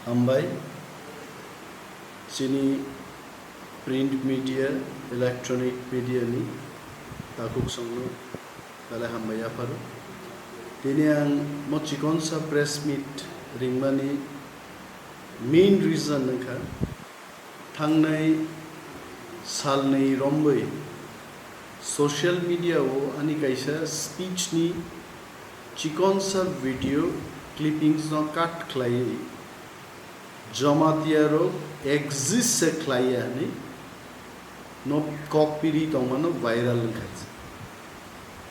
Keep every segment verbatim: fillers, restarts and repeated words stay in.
Hambai, chini print media, electronic media ni takhuk songno belai hambai yapharo. Tini ang mo chikonsa press meet ringmani main reason wngkha, thangnai salnwi romwi social media o ani kaisa speech ni chikonsa video clippings no cut khlaiwi Jamatia rok exist se khlaiya hinwi no kok piri tongmano viral wngkha.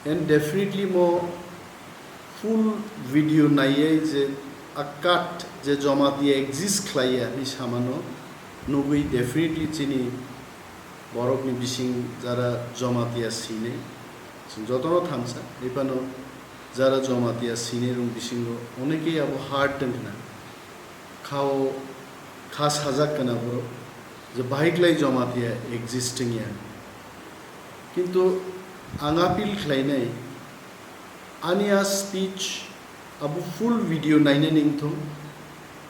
And definitely mo full video naiye je a cut je Jamatia exist khlaiya hinwi samano nugwi definitely chini borokni bising jara Jamatia sinai. Chwng jotono thansa, ephano jara Jamatia sinai rok bisingo onekei abo hard wngkhna. Khao kha sajak kana borok je bahai klai Jamatia existing ya. Kintu ang appeal khlainai, ani a speech abo full video nainani wngthung.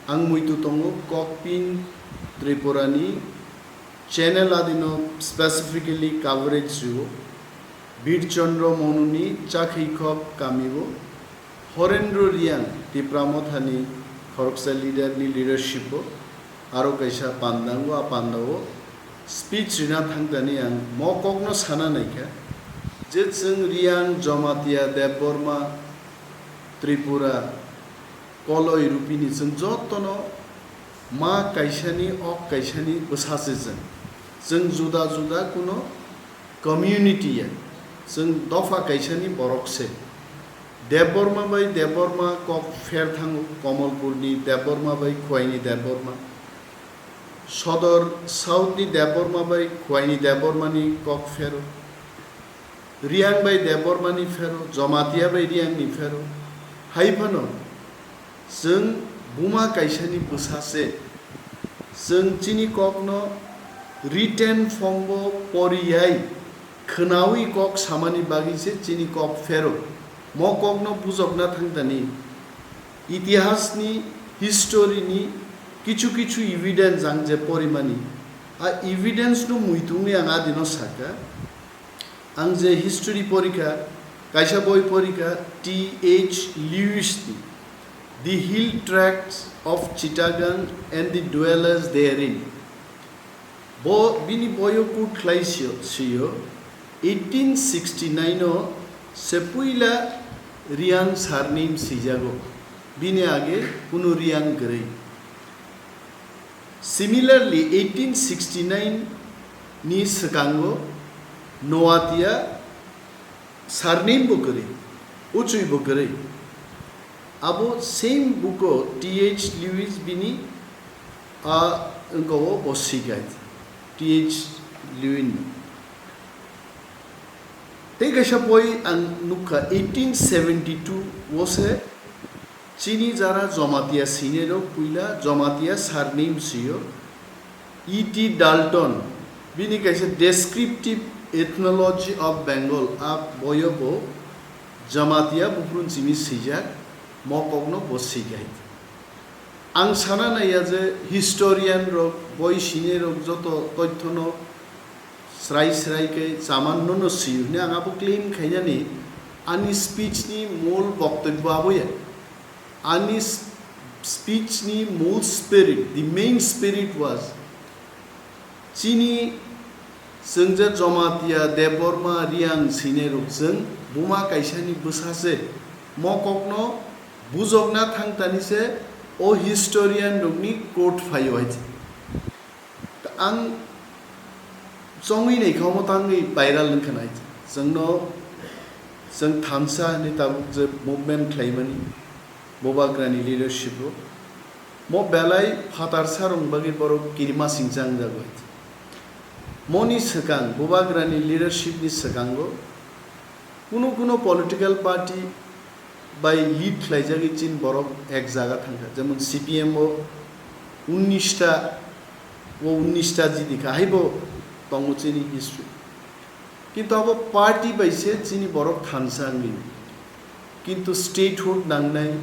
Ang muitu tongo Kokpin Tripura ni channel adino specifically coverage rio. Bir Chandra Monu ni Chakhwi Khok kami o Horendro Riang, Tipra Mothani khoroksa leader ni leadership o aro kaisa panda wngo, a panda o speech rina thangtani ang mo kokno sana naikha je chwng Riang, Jamatia, Debbarma, Tripura, Koloi, Rupini chwng jotono ma kaisani, ok kaisani bwsa se chwng. Chwng juda juda kuno community ya, chwng dopha kaisani borok se. Debbarma bai Debbarma kok pher thango, Kamalpurni Debbarma bai Khwaini Debbarma, Sodor South ni Debbarma bai Khwaini Debbarmani kok phero, Riang bai Debbarmani phero, Jamatia bai Riangni phero. Hai phano chwng buma kaisani bwsa se. Chwng chini kokno written form bo poriyai, khwnawi kok samani bagwi se chini kok phero. Mo kokno bujokna thangtani itihasni, history ni kichu kichu evidence ang je porimani, a evidence no muitungwi ang adino saka. Ang je history porikha, kaisa boi porikha T H Lewis ni The Hill Tracts of Chittagong and the Dwellers Therein. Bo bini boyo quote khlai sio, sio, eighteen sixty-nine o se puila Riang surname sijago, bini age kunu Riang kwrwi. Similarly, eighteen sixty-nine ni swkango Noatia surname bo kwrwi, uchwi bo kwrwi. Abo same book o T H Lewis bini a wngkha o bo sikai T H Lewin. Tei kaisa boi ang nukha eighteen seventy-two o se chini jara Jamatia sinai rok puila Jamatia surname sio E T Dalton, bini kaisa Descriptive Ethnology of Bengal, a boyo bo Jamatia buphuru simi swijak, mo kokno bo sikai. Ang sana naiya je historian rok, boi sinai rok joto toithono srai srai khe chaman nono sio hwnwi ang abo claim khainani ani speech ni mul boktobyo abo ya. Ani s-, speech ni mul spirit, the main spirit was chini chwng je Jamatia, Debbarma, Riang sinai rok chwng buma kaisani bwsa se, mo kokno bujokna thangtani se o historian rokni quote phaio hai. Ang chongwi naikha omo tangwi viral wngkha nai. Chwngno, chwng thansa hinwi tabuk je movement khlaimani, Bubagrani leadership o. Mo belai phatar sarung bagwi borok kirima singcha wngjago. Moni swkang, Bubagrani leadership ni swkango kuno kuno political party bai lead khlaijagwi chini borok ek jaga thangkha, jemon C P M o unnish ta, o unnish ta jidi kha, haibo tongo chini history. Kintu abo party bai se chini borok thansa wngwi, kintu statehood nangnai,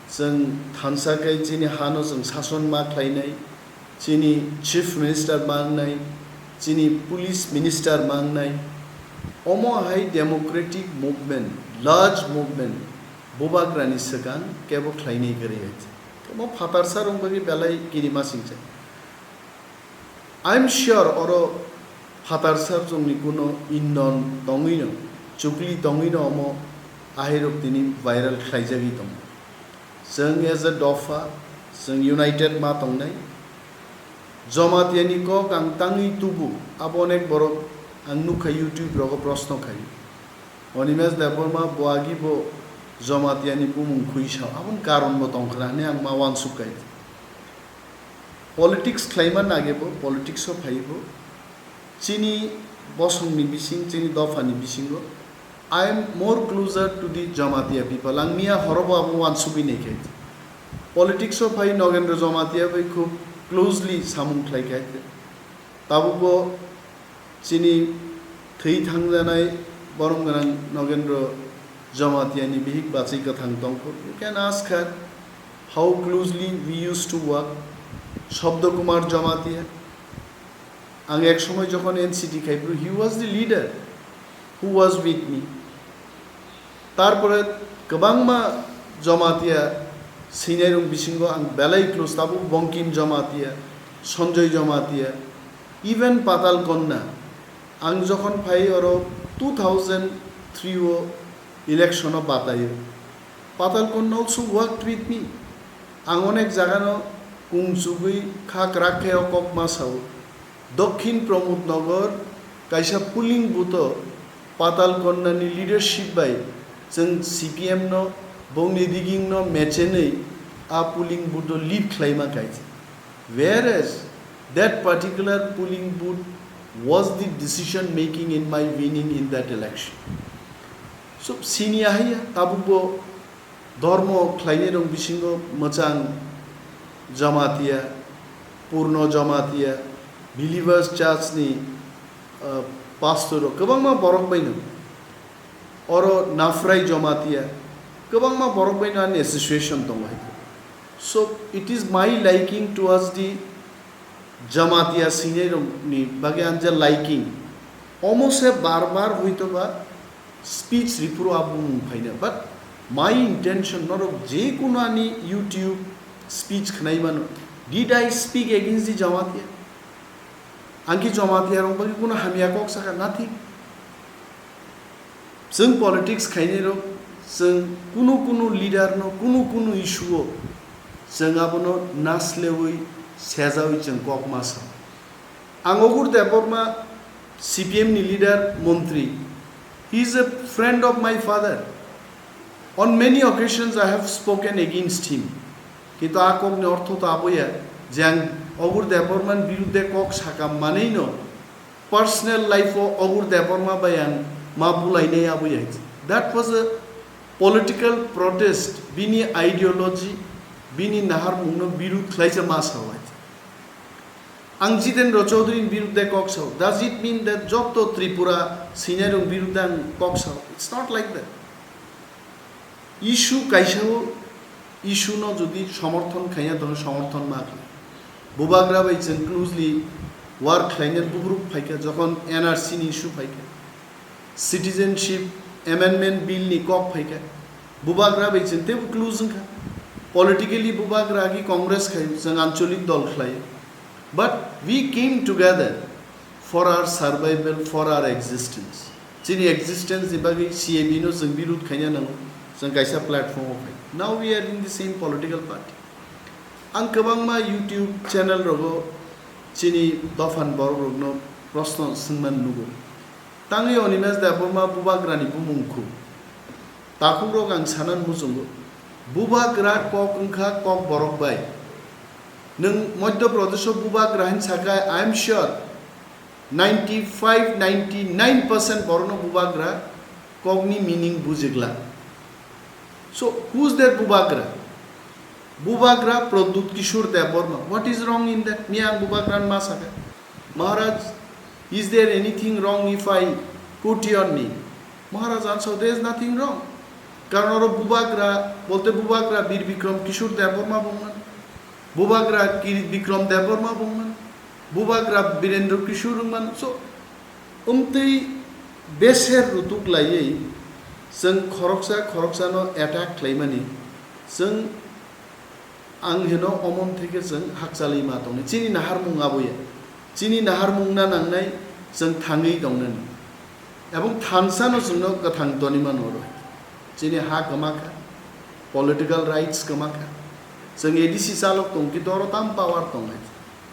Chwng thansa khe chini hano chwng sason ma khlainai, chini chief minister mangnai, chini police minister mangnai. Omo hai democratic movement, large movement, bubagrani swkang kebo khlainai kwrwi hai. Omo phatarsa rok bagwi belai kirima singcha. I'm sure oro phatarsa rokni kuno indon tongwino, chukli tongwino omo ahirok tini viral khlaijagwi tongo. Chwng as a dopha, chwng united ma tongnai. Jamatia ni kok ang tangwi tubu, abo onek borok ang nukha YouTube rogo proshno khai. Animesh Debbarma bo agi bo Jamatia ni bumung khui sao, aboni karon bo tongkha hwnwi ang ma uansuk khai. Politics khlaima nage bo, politics o phai bo, chini bosong ni bising, chini dopha ni bisingo, I am more closer to the Jamatia people. Ang miya horo bo abo uansugwi nai khe. Politics o phai Nogendra Jamatia bai khub closely samung khlai khe. Tabuk bo chini thwi thangjanai borom gwnang Nogendra Jamatia ni bihik bachwi kwthang tongkho. You can ask her how closely we used to work. Shabda Kumar Jamatia. Ang ek somoy jokhon N C T khai phuru, he was the leader who was with me. Tarpore kwbangma Jamatia senior rok bisingo ang belai close, tabuk Bankim Jamatia, Sanjay Jamatia, even Patal Kanya. Ang jokhon phai oro two thousand three o election o bataio. Patal Kanya also worked with me. Ang onek jagano kung chugwi kha kwrak khe o kok ma sao. Dokhin Pramod Nagar kaisa polling booth o Patal Kanya ni leadership bai chwng C P M no, bongni rigging no mechenwi a polling booth o leave khlaima kaisa. Whereas that particular polling booth was the decision making in my winning in that election. So, sini ahaiya tabuk bo dormo khlainai rok bisingo mwchang Jamatia, Purno Jamatia, Believers Church ni, uh, pastor rok kwbangma borok baino. Oro Nafrai Jamatia, kwbangma borok baino ani association tongo hai. So, it is my liking towards the Jamatia senior rok ni bagwi ang je liking. Omo se bar bar hoito ba speech ripuru abo mung phaina. But my intention, norok je kuno ani YouTube speech khnai mano, did I speak against the Jamatia? Ang ki Jamatia rok bagwi kuno hamya kok saka? Nothing. Chwng politics khainai rok, chwng kunu kunu leader no, kunu kunu issue o chwng abono naslewi sejawi chwng kok ma sa. Ang Ogur Debbarma, C P M ni leader, montri, he is a friend of my father. On many occasions I have spoken against him. Kintu a kokni ortho to aboya je ang Ogur Debbarma ni birudde kok saka manwi no personal life o Ogur Debbarma bai ang ma bulainai aboya. That was a political protest, bini ideology, bini naharmung no birud khlaisa ma sao hai. Ang Jitendra Chaudhary ni birudde kok sao. Does it mean that joto Tripura senior rok birudde ang kok sao? It's not like that. Issue kaisa o, issue no jodi somorthon khaiya, tong somorthon ma khlai. Bubagra bai chwng closely work khlainai bugruk phaikha, jokhon N R C ni issue phaikha, Citizenship Amendment Bill ni kok phaikha, Bubagra bai chwng teibo close wngkha. Politically Bubagra agi Congress khai, chwng anchalik dol khlai. But we came together for our survival, for our existence. Chini existence ni bagwi C A B no chwng birud khaina nango, chwng kaisa platform o phai. Now we are in the same political party. Ang kwbangma YouTube channel rogo chini dophan borok rokno proshno swngmani nugo. Tangwi Animesh Debbarma Bubagrani bumung khu? Takhukrok ang sana muchungo. Bubagra kok wngkha kok borok bai. Nwng Madhya Pradesh o Bubagra hin sakai, I am sure ninety five, ninety nine percent borokno Bubagra kokni meaning bujigla. So, who's that Bubagra? Bubagra Pradyut Kishore Debbarma. What is wrong in that? Miya ang Bubagra ma saka. Maharaj, is there anything wrong if I put your name? Maharaj answered, there is nothing wrong. Karon oro bubagra, bolte bubagra Bir Bikram Kishore Debbarma bongman, bubagra Kirit Bikram Debbarma bongman, bubagra Birendra Kishore wngman. So, wngtwi beser rutuk laiwi chwng khoroksa khoroksano attack khlaimani, chwng ang hino omon theke chwng hakchalwi ma tongnai. Chini naharmung aboya. Chini naharmung na nangnai chwng thangwi tongnani. Ebong thansa no chwngno kwthang toni mano oro. Chini ha kwma kha, political rights kwma kha. Chwng A D C chalok tong khe to oro tam power tongnai.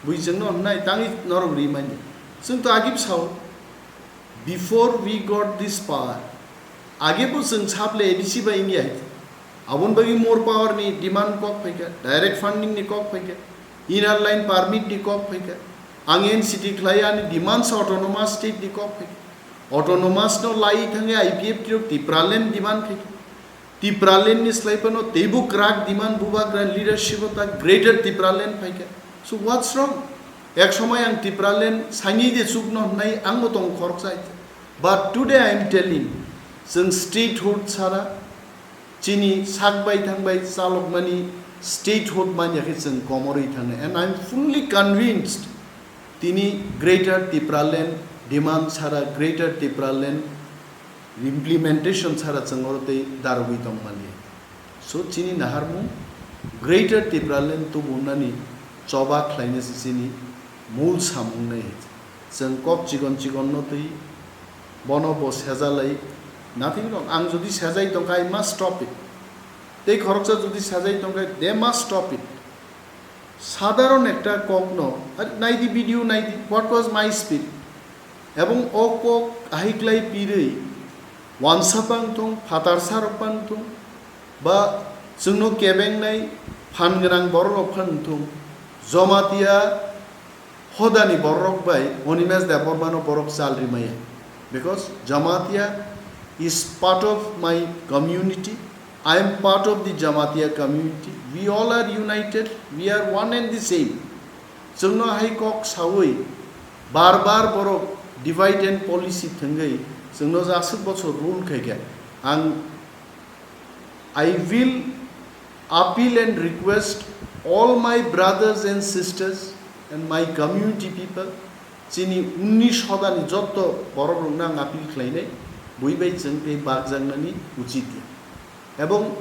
Bui chwngno hwnai tangwi norok ri manya. Chwng to agib sao, before we got this power, age bo chwng saple A D C bai wngya hai. Aboni bagwi more power ni demand kok phaikha, direct funding ni kok phaikha, inner line permit ni kok phaikha. Ang N C T khlai ani demands autonomous state ni kok phaikha. Autonomous no lai thangwi I P F T rok Tipraland demand khaikha. Tipraland ni slai phano teibo kwrak demand bubagra leadership o ta Greater Tipraland phaikha. So what's wrong? Ek somoi ang Tipraland sangwi de chukno hwnai ang bo tong khoroksa. But today I am telling, chwng statehood sara chini sak bai thang bai chalokmani statehood manya khe chwng komorwi thangnai. And I am fully convinced tini Greater Tipraland demand sara, Greater Tipraland implementation sara chwng oro tei darogwi tongmani. So chini naharmung Greater Tipraland tubunani choba khlainai se chini mul samung nai. Chwng kok chikon chikon no twi bono bo sejalai nothing wrong. Ang jodi sejai tongkha, I must stop it. Tei khoroksa jodi sejai tongkha, they must stop it. Sadharon ekta kokno, ar naidi video naidi, what was my speech? Ebong o kok ahiklai pirwi, wansapang thung, phatarsarok pang thung, ba chwngno kebengnai phan gwnang bororok phan thung, Jamatia hodani bororok bai Animesh Debbarmano borok chal rimaya. Because Jamatia is part of my community. I am part of the Jamatia community. We all are united. We are one and the same. Chwngno hai kok sawi bar bar borok divide and policy thwngwi chwngno jaswk bochor rule khaikha. Ang I will appeal and request all my brothers and sisters and my community people, chini unnish hodani jotto borok rokno ang appeal khlainai, bui bai chwng tei bakjaknani uchit ya. Ebong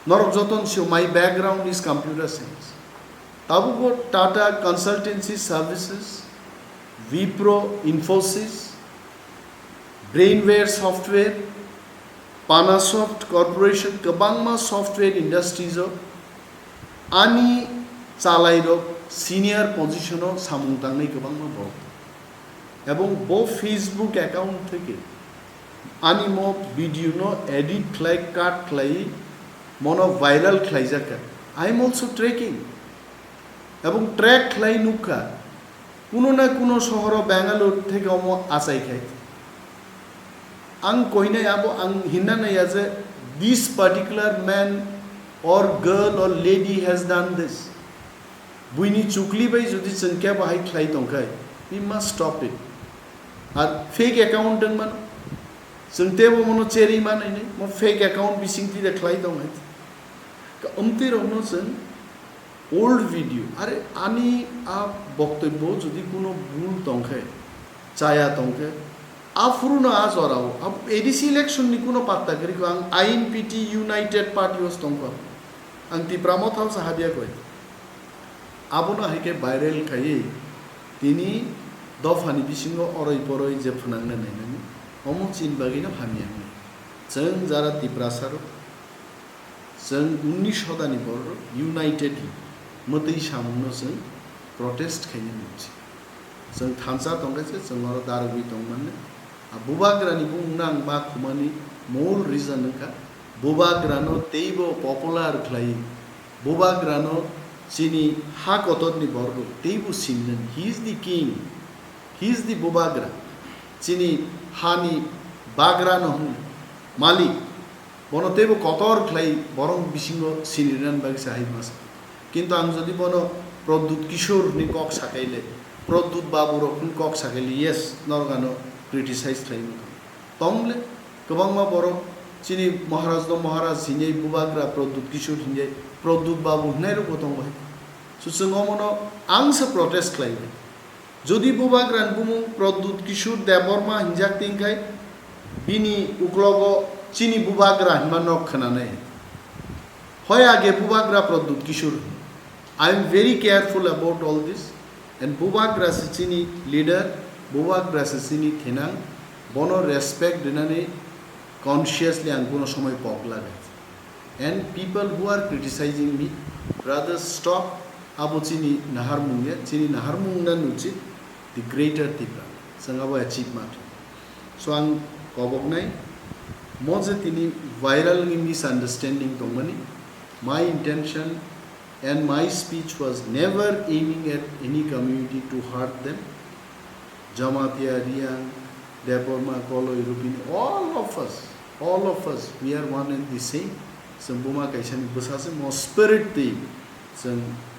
norok joton sio, my background is computer science. Tabukbo Tata Consultancy Services, Wipro, Infosys, Brainware Software, Panasoft Corporation, kwbangma software industries o ani chalairok senior position o samung tangnai kwbangma borok. Ebong bo Facebook account theke ani mo video no edit khlai, cut khlai, mono viral khlaijak kha. I am also tracking. Ebong track khlai nukha, kuno na kuno sohoro Bangalore theke omo achai khai. Ang koinai abo ang hinna naiya je this particular man or girl or lady has done this. Buini chukli bai jodi chwng kebo hai khlai tongkhai, we must stop it. Ar fake account dengmano, chwng tebo mono cherwi manai nai, mo fake account bising tide khlai tong hai. Ka omtwi rokno chwng old video, are ani a boktobyo jodi kuno bul tongkhe, chaya tongkhe, a phuruno a jorao, a A D C election ni kuno patta kwrwi kho, ang I N P T United Party o tongkho, ang Tipra Motha o sa habya koi. Abono hai khe viral khaiwi tini dophani bisingo oroi poroi je phwnangna nainani, omo chini bagwino hamya wngnai. Chwng jara Tiprasa rok, chwng unnish hodani bororok unitedly mwtwi samungno chwng protest khaina nukchi. Chwng thansa tongkhe se chwng oro darogwi tongmani. A bubagrani bumungno ang ma khumani mol reason wngkha, bubagrano teibo popular khlai, bubagrano chini ha kotorni borok teibo singnani. He is the king, he is the bubagra, chini hani bagrano hwn malik. Bono teibo kotor khlai borok bisingo sinirnani bagwi se hai masa. Kintu ang jodi bono Pradyut Kishore ni kok sakaile, Pradyut Babu rok ni kok sakaile, yes, norok ano criticize khlai mano. Tongle kwbangma borok Chini Maharaj no Maharaj hinjai, Bubagra Pradyut Kishore hinjai, Pradyut Babu hinai rok bo tong bai. So chwng omono ang se protest khlai bai. Jodi Bubagra ni bumung Pradyut Kishore Debbarma hinjak tin khai bini uklogo chini Bubagra hinma nok khwnanai. Hoi age Bubagra Pradyut Kishore. I am very careful about all this. And Bubagra se chini leader, Bubagra se chini thinang, bono respect rinani consciously ang kuno somoi pok lagai. And people who are criticizing me, brother, stop. Abo chini naharmung ya, chini naharmung na nuchit, the greater Tipra. Chwng abo achieve ma khlai. So ang koboknai, mo je tini viral ni misunderstanding tongmani, my intention and my speech was never aiming at any community to hurt them. Jamatia, Riang, Debbarma, Koloi, Rupini, all of us, all of us, we are one and the same. Chwng buma kaisani bwsa se mo spirit twi chwng